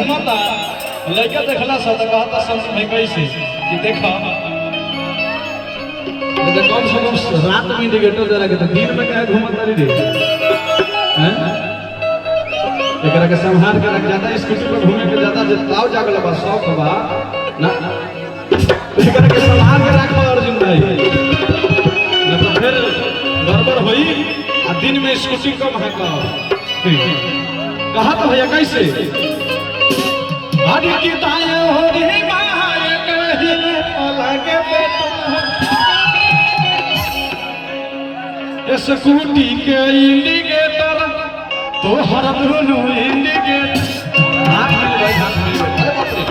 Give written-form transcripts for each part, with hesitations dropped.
घूमता लड़का देखला सा तो कहता संत भाई कैसे कि देखा तो कम से कम रात में इंडिकेटर जरा के तो दिन में काहे घूमत तारी रे हैं? एकरा के संभाल के रख ज्यादा स्कूटी पर घूमे के ज्यादा जे ताव जागल बा शौक बा ना तो एकरा के संभाल के राखो अर्जुन भाई, ना तो फिर गड़बड़ होई आ दिन में स्कूटी कम है का कहा तो भैया कैसे हरि की दाएं हो रे बाएं कहिले पलंग पे स्कूटी के इंडिकेटर तोहर दुनू इंडिकेटर। हाथ मिल भाई, हाथ मिल भाई। अरे बाप रे,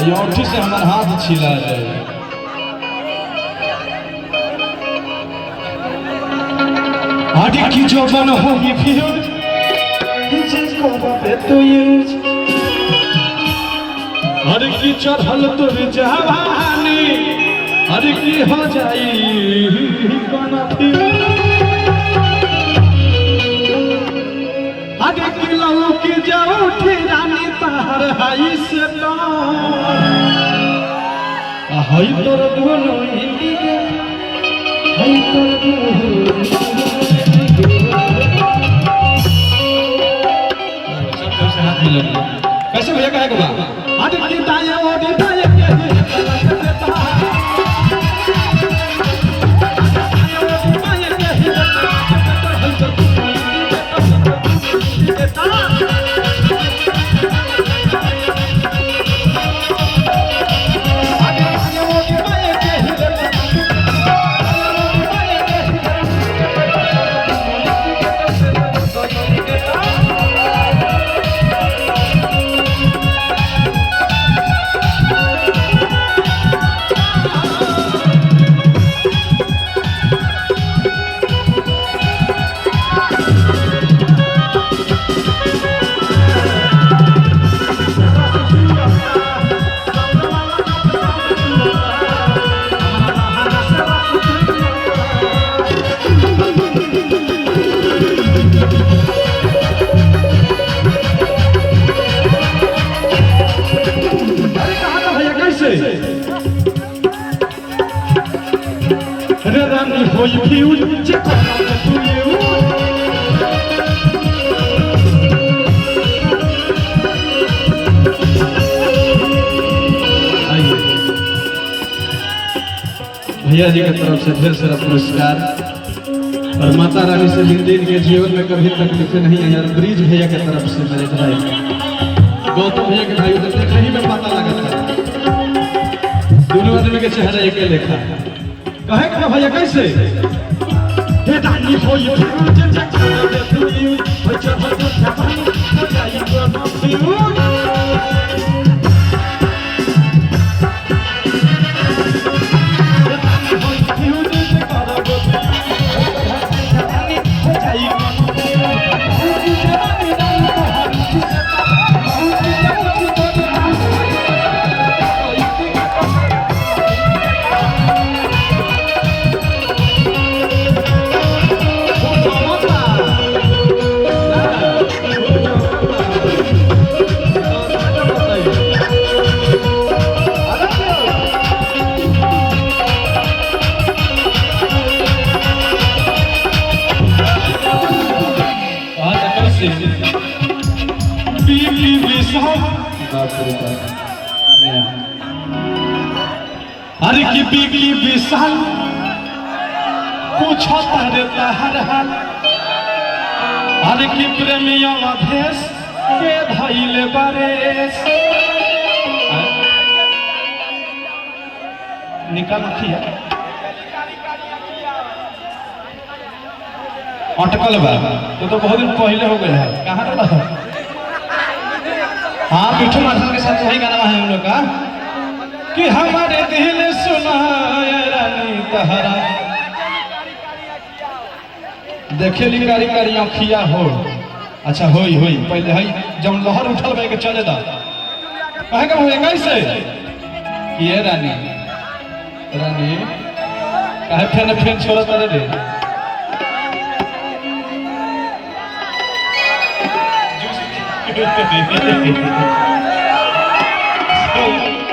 ये औंठी से हमार हाथ छिला जाए। आगे की जो मन होगी फ्यूज जिसको बाबे तो यूज। हर की चढ़ल तुर जवानी हर की हो जाई कनफी। हर की लऊ की जाऊ रानी तार हाई से हई तोर दुनु इंडिके हई तोर दुनु। सब तरफ से हाथ मिला कैसे भैया काहे के बा? हर की दाएं और दाएं के अरे कहा था भैया कैसे? रे रानी होई फ्यूज जे करब तू यूज। आइए भैया जी की तरफ से ढेर सारा पुरस्कार और माता रानी से विनती इनके जीवन में कभी तकलीफें नहीं आई। और ब्रिज भैया की तरफ से मेरे भाई गौतम भैया के भाई उधर देखने ही में पता लगा था दोनों आदमी के चेहरा एक लेखा। कहे के भैया कैसे? हे रानी होई फ्यूज जे करब तू यूज होई चढ़ल तो जवानी हो जाई कोनो फ्यूज। हे रानी होई फ्यूज जे करब तू यूज होई चढ़ल तो जवानी हो जाई कोनो फ्यूज। भौजी जवानी रानी तोहर भौजी जवानी बीबी विशाल बाप रे बाप। अरे की बीबी विशाल पूछो तारे तहर हाल। अरे की प्रेमिया अधेश के धैले बारेश निकाल रखिया अटकल बा तो बहुत दिन पहले हो गया है। कहाँ रहा? हाँ मिठू मार्शल के साथ वही गाना है हम लोग का कि हमारे दिल सुनाए रानी तहरा देखे ली कारी कारी अखिया हो। अच्छा होई होई पहले हई जब लहर उठल बा के चले दा कहे के भैया कैसे? कि ये रानी रानी काहे फेन फेन छोड़त रे?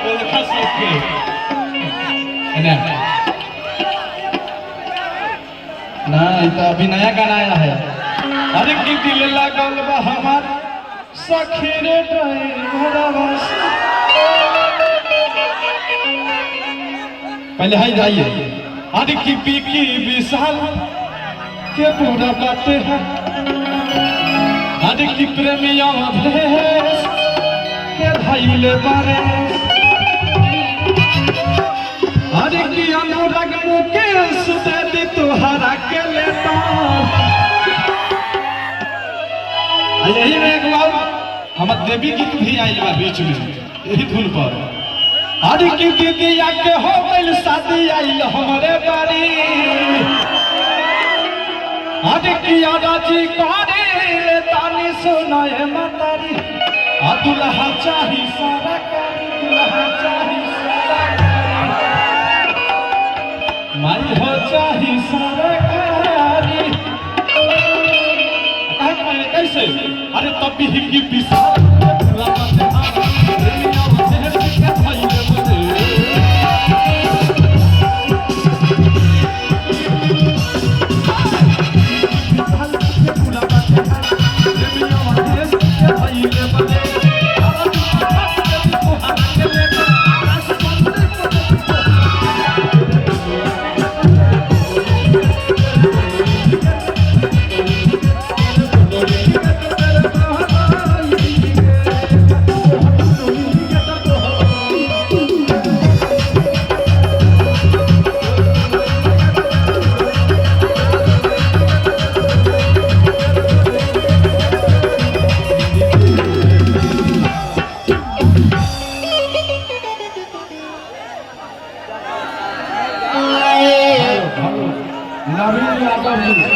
ओळखा सबके ना ना ये तो अभी नया गाना आया है। अरे की दिल लागल बा हमार सखी रे ड्राइवरवा से। पहले हाई जाइए। अरे की पीकी विशाल के पूरा बात है। अरे की प्रेमिया भेस के भाईले बारे। अरे की अनुराग मुकेश दे दी तुहरा के लेता। यही में एक बार हमर देवी गीत भी आयल बा बीच में यही धुन पर। अरे की दीदिया के हो गइल शादी आइल हमरे बारी। अरे की राजी करे ले तानी सुनाए मातारी। आ दुल्हा चाही सारा कारी, दुल्हा चाही सारा कारी, माई हो चाही सारा कारी। कैसे? अरे तब भी की विशाल पूरा बात नवीन यादव जी।